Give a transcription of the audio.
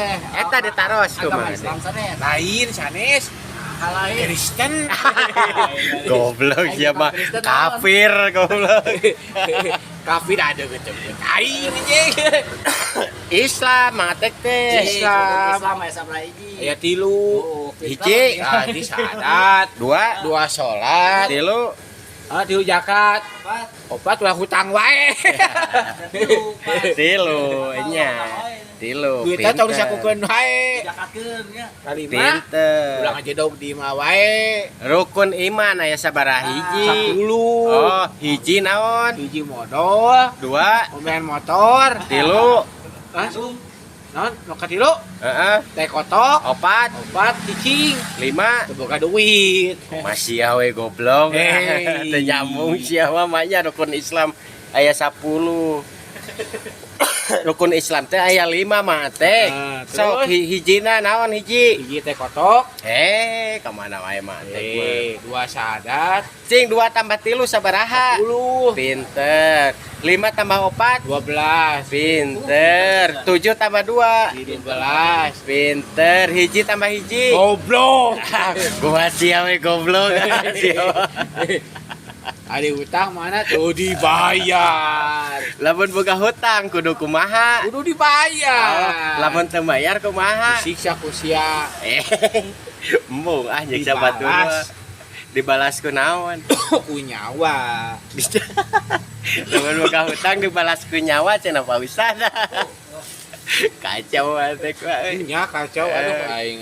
teh. Eta ditaros Agama kumaha? Islam sanes. Lain, sanes. Hal lain. Kristen. Goblok siapa? Kristen. Kafir goblok. Kafir ada gitu. Aing anjing. Islam Mang Atek teh. Islam. Islam aya sabaraha hiji? Aya tilu. Oh, Hiji. Ah, di sadat. Dua, Dua salat. tilu. Ah, tilu zakat. Empat. Opat ulah hutang wae. Tilu. Empat. Tilu nya. Tilu. Duitnya tong Pinter. disakukeun wae. Zakatkeun nya. Kalima. Pinter. Ulah ngajedog di imah wae. Rukun iman aya sabaraha hiji? 10. Oh, hiji naon? Hiji modal, Dua, pemain motor, tilu, Hah? Naon? Nu katilu? Heeh. Teh kotok, Opat, opat cicing, lima. Teu boga duit. Masih we goblok. Hey. Teu nyambung sia mah manya rukun Islam aya 10. Rukun Islam teh aya 5 mah teh. Ah, Sok terus? hijina naon hiji? Hiji teh kotok, Eh, kemana wae mah teh mah. Dua sadat, Cing, dua tambah tilu sabaraha? 10, Pinter. Lima tambah opat? 12, Pinter. Tujuh tambah dua? 17. Pinter. Hiji tambah hiji? Goblok. Gua sia we goblok. Sia. Ada hutang mana tuh dibayar. Lamun boga hutang kudu kumaha? Kudu dibayar. Oh, lamun teu bayar kumaha? Disiksa ku sia. Eh, embung ah nyiksa batur Dibalas. mah. Dibalas ku naon? Ku nyawa. Lamun boga hutang dibalas ku nyawa cenah Pak Ustad. Kacau teh. Nya kacau aduh aing.